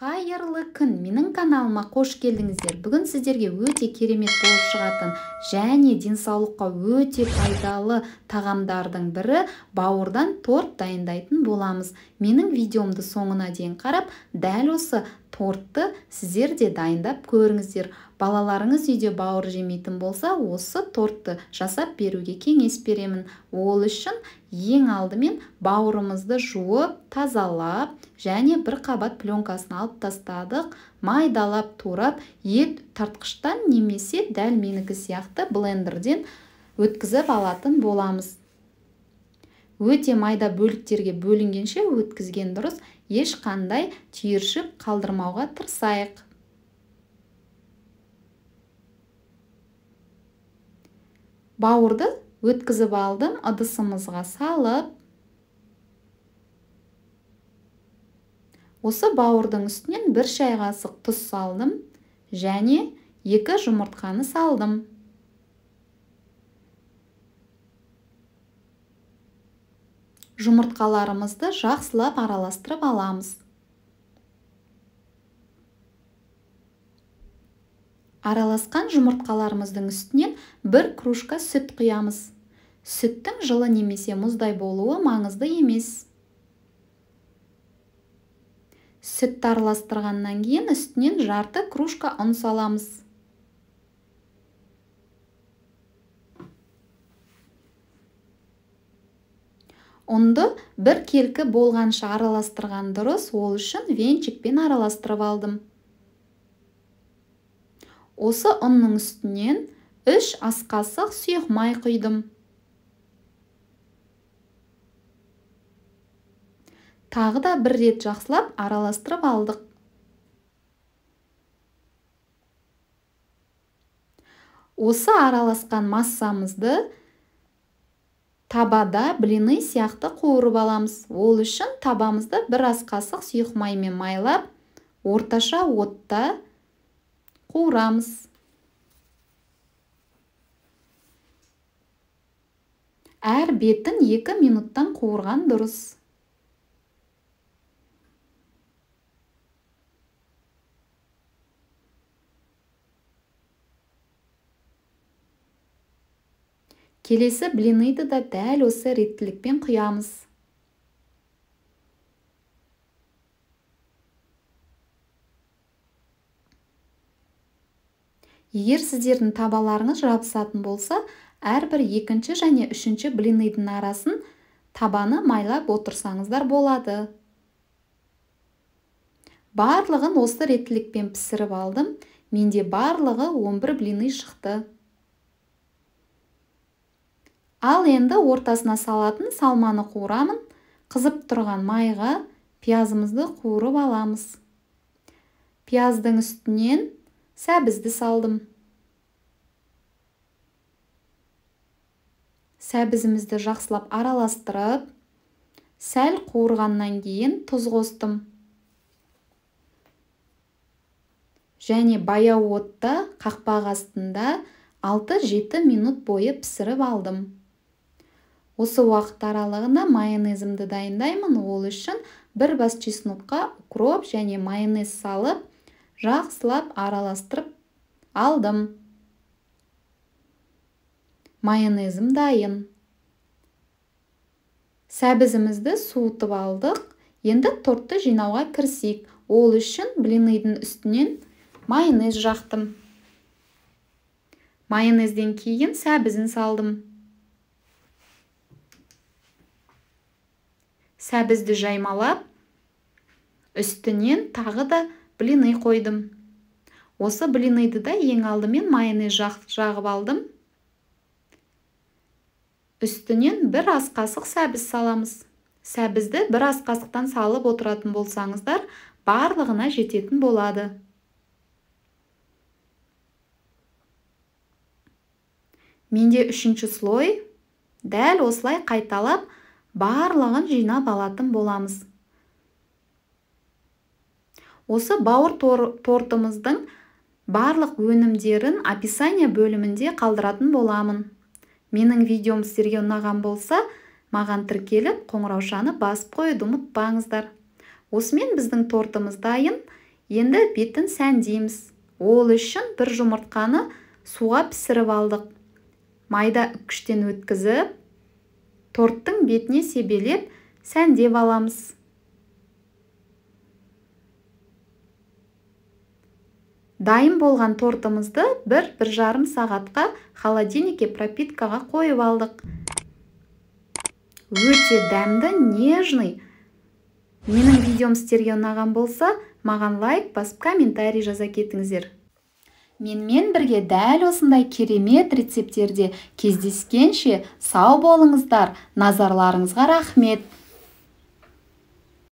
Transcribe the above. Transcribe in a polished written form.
Қайырлы күн, менің каналыма қош келдіңіздер. Бүгін сіздерге өте керемет болып шығатын және денсаулыққа өте пайдалы тағамдардың бірі бауырдан торт дайындайтын боламыз. Менің видеомды соңына дейін қарап, дәл осы тортты сіздер де дайындап көріңіздер. Балаларыңыз үйде бауыр жемейтін болса, осы тортты жасап беруге кеңес беремін. Ол үшін ең алдымен бауырымызды жуып, тазалап, және бір қабат пленкасын алып тастадық, майдалап турап, ет тартқыштан немесе дәл менікі сияқты блендерден өткізіп алатын боламыз. Өте майда бөліктерге бөлінгенше өткізген дұрыс, ешқандай түйіршік қалдырмауға тырысайық. Бауырды өткізіп алдым, ыдысымызға салып, осы бауырдың үстінен бір шай қасық тұз салдым және 2 жұмыртқаны салдым. Жұмыртқаларымызды жақсылап араластырып аламыз. Араласқан жұмыртқаларымыздың үстінен бір кружка сүт құямыз. Сүттің жылы немесе мұздай болуы маңызды емес. Сүтті араластырғаннан кейін үстінен жарты кружка ұн саламыз. Ұнды бір келкі болғанша араластырған дұрыс, ол үшін венчикпен араластырып алдым. Осы ұнның үстінен 3 ас қасық сұйық май құйдым. Тағы да бір рет жақсылап араластырып алдық. Осы араласқан массамызды табада блины сияқты қуырып аламыз. Ол үшін табамызды бір ас қасық сұйық маймен майлап, орташа отта қуырамыз. Әр бетін 2 минуттан қуырған дұрыс. Келесі блиныйды да дәл осы реттілікпен құямыз. Егер сіздердің табаларыңыз жабысатын болса, әрбір екінші және үшінші блиныйдың арасын табаны майлап отырсаңыздар болады. Барлығын осы реттілікпен пісіріп алдым. Менде барлығы 11 блины шықты. Ал енді ортасына салатын салманы қуырамын. Қызып тұрған майға пиязымызды қуырып аламыз. Пияздың үстінен сәбізді салдым. Сәбізімізді жақсылап араластырып, сәл қуырғаннан кейін тұз қостым. Және баяу отта қақпақ астында 6-7 минут бойы пісіріп алдым. Осы уақыт аралығында майонезімді дайындаймын. Ол үшін бір бас чеснокқа укроп және майонез салып, жақсылап араластырып алдым. Майонезім дайын. Сәбізімізді суытып алдық. Енді тортты жинауға кірісейік. Ол үшін блиныйдың үстінен майонез жақтым. Майонезден кейін сәбізін салдым. Сәбізді жаймалап, үстінен тағы да блины қойдым. Осы блиныйды да ең алдымен майонез жағып алдым. Үстінен бір ас қасық сәбіз саламыз. Сәбізді бір ас қасықтан салып отыратын болсаңыздар, барлығына жететін болады. Менде үшінші слой. Дәл осылай қайталап, барлығын жинап алатын боламыз. Осы бауыр тортымыздың барлық өнімдерін описание бөлімінде қалдыратын боламын. Менің видеом сіздерге ұнаған болса, маған тіркеліп, қоңыраушаны басып қоюды ұмытпаңыздар. Осымен біздің тортымыз дайын. Енді бетін сәндейміз. Ол үшін бір жұмыртқаны суға пісіріп алдық. Майда үккіштен өткізіп, торттың бетіне себелеп, сәндеп аламыз. Дайын болған тортымызды 1-1,5 сағатқа холодильникке пропиткаға қойып алдық. Өте дәмді, нежный. Менің видеом сіздерге ұнаған болса, маған лайк басып, комментарий жаза кетіңіздер. Менімен бірге дәл осындай керемет рецепттерде кездескенше сау болыңыздар. Назарларыңызға рахмет.